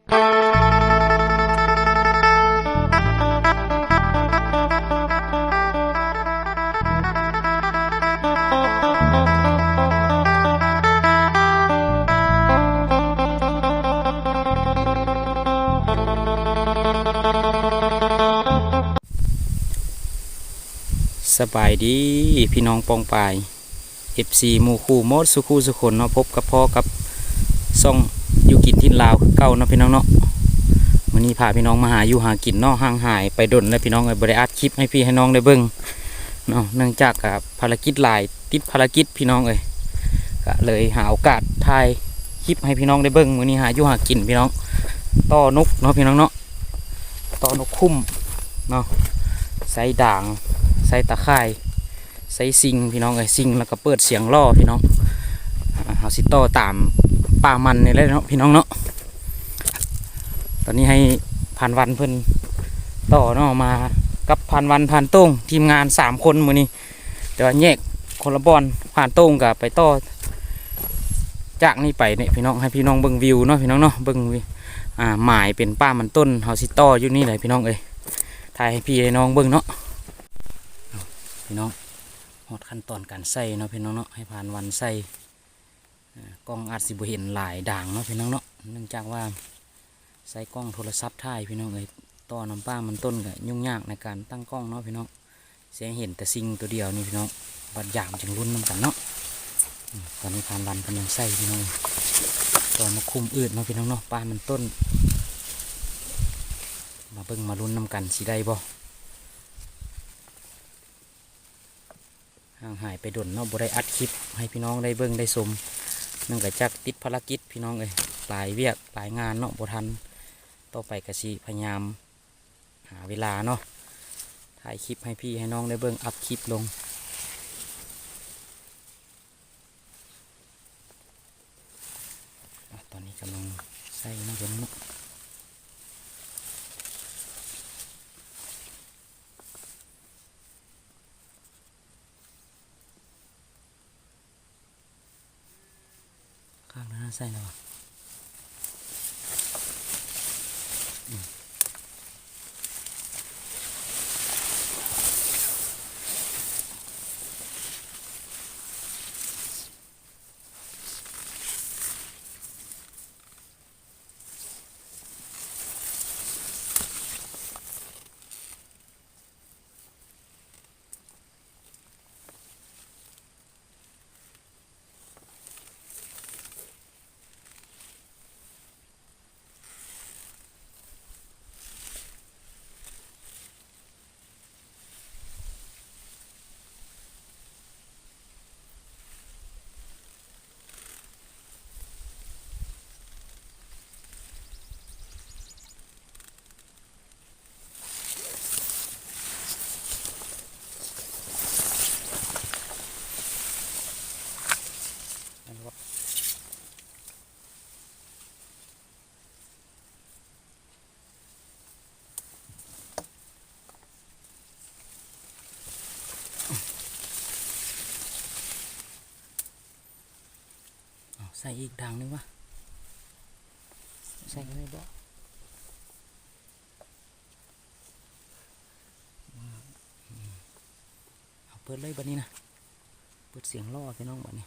ສະບາຍດີພີ່ນ້ອງປ້ອງປາຍ ເອັຟຊີ ໝູ່ຄູ່ໝົດສູ່ຄູ່ສູ່ຄົນເນາະ, ພົບກັບພໍ້ກັບຊ່ອງຢູ່ກິນຖິ່ນລາວຄືເກົ່າເນາະພີ່ນ້ອງເນາະ. ມື້ນີ້ພາພີ່ນ້ອງມາຫາຢູ່ຫາກິນເນາະ, ຫ່າງຫາຍໄປດົນແລ້ວພີ່ນ້ອງເອີຍ, ບໍ່ໄດ້ອັດຄລິບໃຫ້ພີ່ໃຫ້ນ້ອງໄດ້ເບິ່ງເນາະ, ເນື່ອງຈາກກະພາລະກິດຫຼາຍ ຕິດພາລະກິດພີ່ນ້ອງເອີຍ, ກະເລີຍຫາໂອກາດຖ່າຍຄລິບໃຫ້ພີ່ນ້ອງໄດ້ເບິ່ງ. ມື້ນີ້ຫາຢູ່ຫາກິນພີ່ນ້ອງ, ຕໍ່ນົກເນາະພີ່ນ້ອງເນາະ, ຕໍ່ນົກຂຸ້ມເນາະ, ໃສ່ດາງ ໃສ່ຕາຂ່າຍ ໃສ່ຊິງພີ່ນ້ອງເອີຍ, ຊິງແລ້ວກໍເປີດສຽງລໍ້ພີ່ນ້ອງ. ອ່າ ເຮົາຊິຕໍ່ຕາມປ່າມັນນີ້ແຫຼະເນາະພີ່ນ້ອງເນາະ. ຕອນນີ້ໃຫ້ພານວັນເພິ່ນຕໍ່ເນາະ, ມາກັບພານວັນ ພານໂຕ້ງ ທີມງານສາມຄົນມື້ນີ້, ແຕ່ວ່າແຍກຄົນລະບ່ອນ. ພານໂຕ້ງກໍໄປຕໍ່ຈາກນີ້ໄປນີ້ພີ່ນ້ອງ, ໃຫ້ພີ່ນ້ອງເບິ່ງວິວເນາະພີ່ນ້ອງເນາະ, ເບິ່ງວິວ ອ່າ ໝາຍເປັນປ່າມັນຕົ້ນ. ເຮົາຊິຕໍ່ຢູ່ນີ້ແຫຼະພີ່ນ້ອງເອີຍ, ຖ່າຍໃຫ້ພີ່ໃຫ້ນ້ອງເບິ່ງເນາະ. ພີ່ນ້ອງ ຮອດຂັ້ນຕອນການໃສ່ເນາະພີ່ນ້ອງເນາະ, ໃຫ້ພານວັນໃສ່. ອ່າ ກ້ອງອາດຊິບໍ່ເຫັນຫຼາຍດາງເນາະພີ່ນ້ອງເນາະ, ເນື່ອງຈາກວ່າໃຊ້ກ້ອງໂທລະສັບຖ່າຍພີ່ນ້ອງເອີຍ, ຕໍ່ນຳປ່າມັນຕົ້ນກໍຫຍຸ້ງຍາກໃນການຕັ້ງກ້ອງເນາະພີ່ນ້ອງ. ຊິໃຫ້ເຫັນແຕ່ຊິງໂຕດຽວນີ້ພີ່ນ້ອງ, ບັດຢາມຈຶ່ງລຸ້ນນຳກັນເນາະ. ອືມ ຕອນນີ້ພານວັນກຳລັງໃສ່ພີ່ນ້ອງ, ຕໍ່ມາຄຸມອືດເນາະພີ່ນ້ອງເນາະ, ປ່າມັນຕົ້ນ. ມາເບິ່ງມາລຸ້ນນຳກັນ ຊິໄດ້ບໍ່? ຫ່າງຫາຍໄປດົນເນາະ, ບໍ່ໄດ້ອັດຄລິບໃຫ້ພີ່ນ້ອງໄດ້ເບິ່ງໄດ້ຊົມ, ເນື່ອງຈາກຕິດພາລະກິດພີ່ນ້ອງເອີຍ, ຫຼາຍວຽກຫຼາຍງານເນາະ, ບໍ່ທັນ. ຕໍ່ໄປກໍຊິພະຍາຍາມຫາເວລາເນາະ, ຖ່າຍຄລິບໃຫ້ພີ່ໃຫ້ນ້ອງໄດ້ເບິ່ງ, ອັບຄລິບລົງ. ອ່ະ ຕອນນີ້ກຳລັງໃສ່ເນາະພີ່ນ້ອງເນາະ. ຂ້າງນັ້ນໃສ່ແລ້ວຫວາ? ອືມ.ເອົາ ໃສ່ອີກດາງໜຶ່ງວະ ໃສ່ໄດ້ບໍ່? ເອົາ ເປີດເລີຍບັດນີ້ນະ ເປີດສຽງລໍ້ພີ່ນ້ອງບັດນີ້.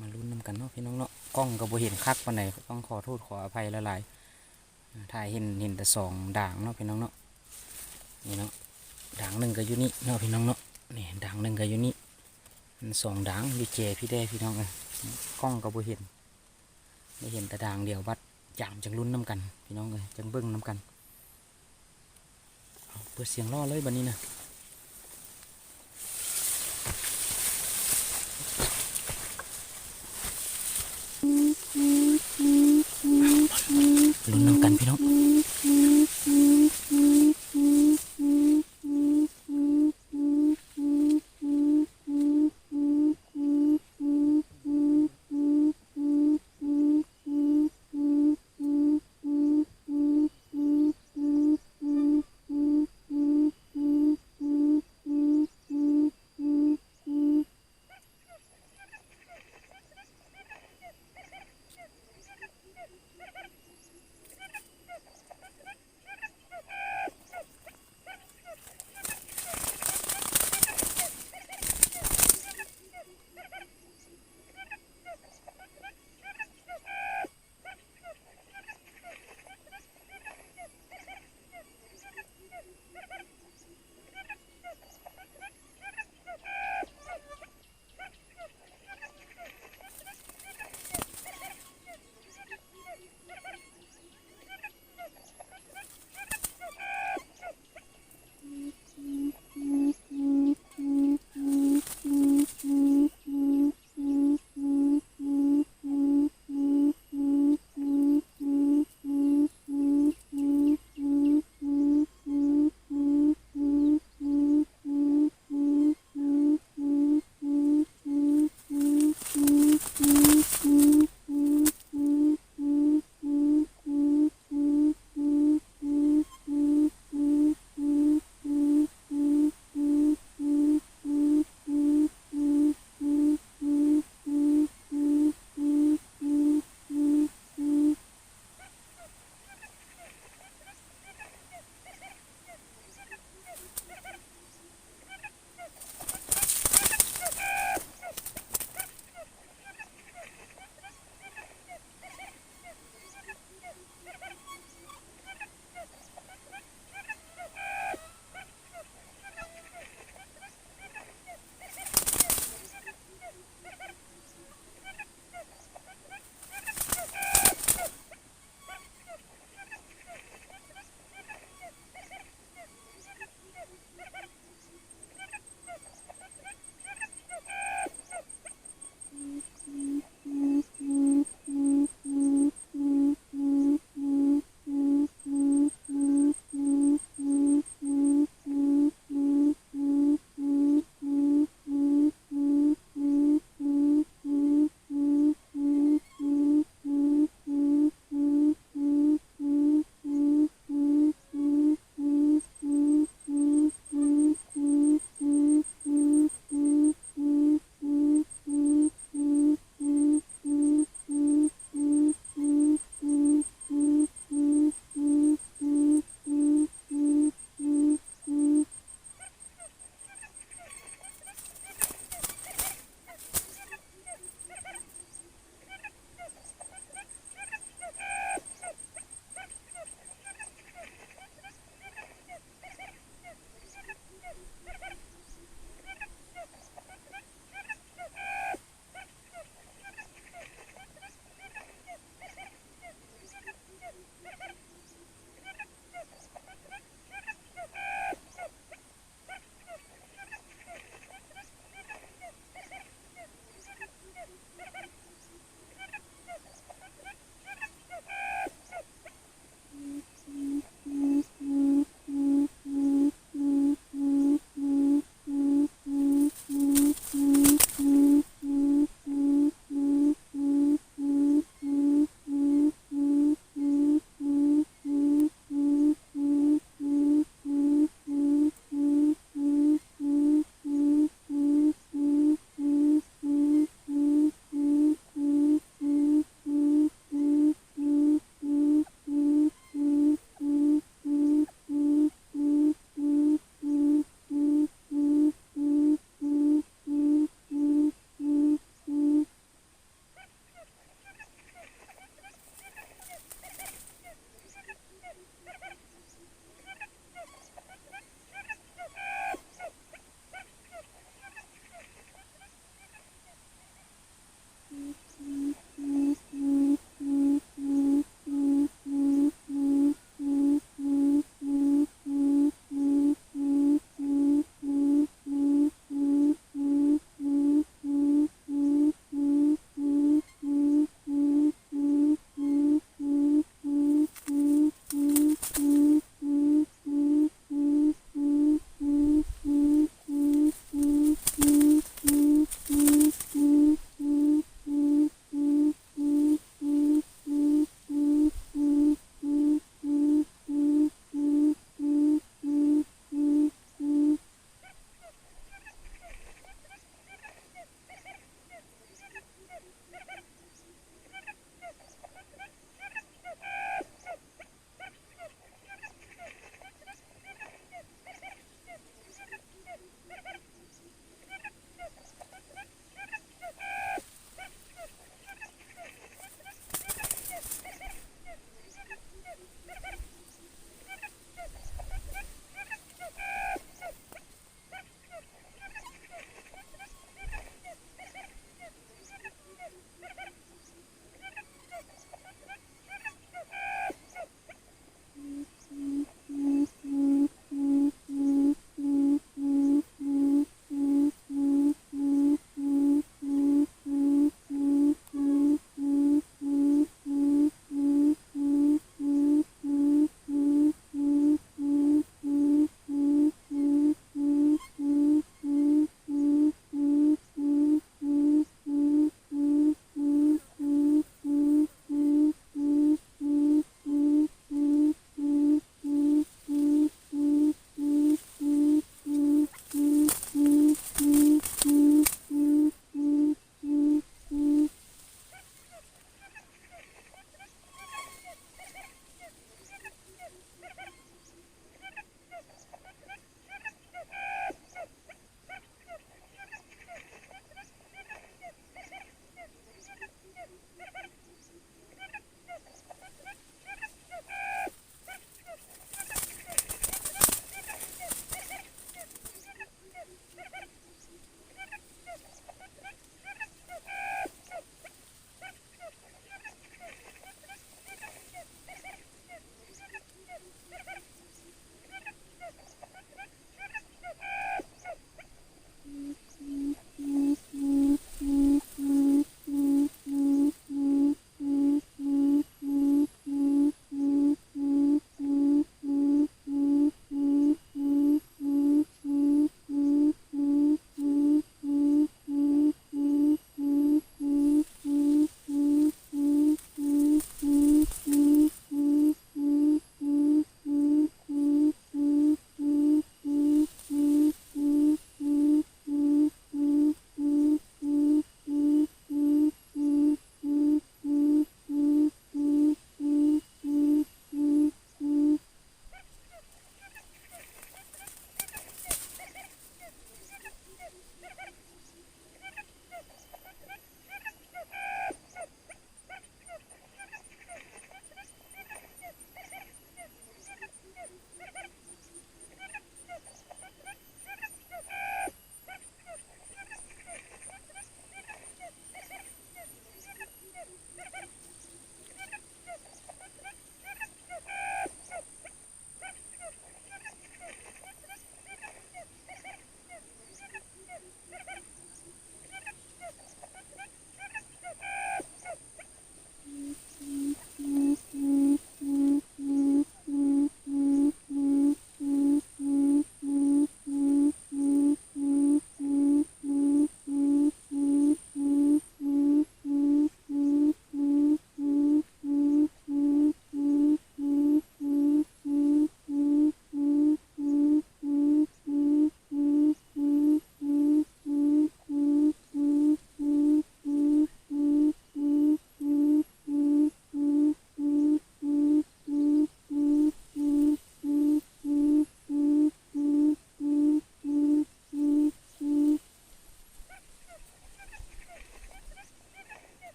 ມາລຸ້ນນຳກັນເນາະພີ່ນ້ອງເນາະ, ກ້ອງກໍບໍ່ເຫັນຄັກປານໃດ ຕ້ອງຂໍໂທດຂໍອະໄພຫຼາຍໆ. ອ່າ ຖ່າຍເຫັນ ເຫັນແຕ່ສອງດາງເນາະພີ່ນ້ອງເນາະ. ນີ້ເນາະ ດາງໜຶ່ງກໍຢູ່ນີ້ເນາະພີ່ນ້ອງເນາະ, ນີ້ດາງໜຶ່ງກໍຢູ່ນີ້, ມັນສອງດາງຢູ່ແຈພີ້ແດ່ພີ່ນ້ອງເອີຍ. ກ້ອງກໍບໍ່ເຫັນ ໄດ້ເຫັນແຕ່ດາງດຽວ, ບັດຢາມຈັ່ງລຸ້ນນຳກັນພີ່ນ້ອງເອີຍ, ຈັ່ງເບິ່ງນຳກັນ. ເອົາ ເປີດສຽງລໍ້ເລີຍບັດນີ້ນະ. ລຸ້ນນຳກັນພີ່ນ້ອງ.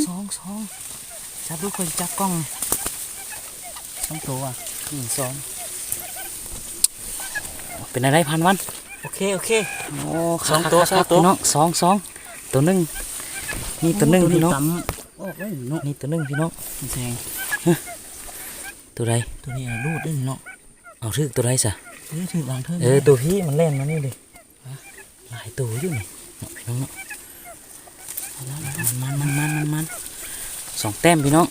ສອງ ສອງ ຈັບດູ ຂ້ອຍຈັບກ້ອງ ສອງໂຕວ່ະ ໜຶ່ງ ສອງ ເປັນແນວໃດ ຜ່ານວັນ? ໂອເຄ ໂອເຄ ໂອ້ ສອງໂຕ ສອງໂຕ ພີ່ນ້ອງ ສອງ ສອງ ໂຕໜຶ່ງ ນີ້ໂຕໜຶ່ງ ໂອ້ ພີ່ນ້ອງ ຕຳອອກໄດ້ເນາະ ນີ້ໂຕໜຶ່ງ ພີ່ນ້ອງ ແຊງ ໂຕໃດ? ໂຕນີ້ ອ່າ ຮູດໄດ້ເນາະ ເອົາ ຖືກໂຕໃດຊະ? ເອີ ຖືກຫຼັງເທິງ ເອີ ໂຕພີ້ ມັນແລ່ນມານີ້ເດ້ ຫຼາຍໂຕຢູ່ນີ້ເນາະ ພີ່ນ້ອງເນາະ ມັນໆໆໆໆ ສອງແຕ້ມ ພີ່ນ້ອງ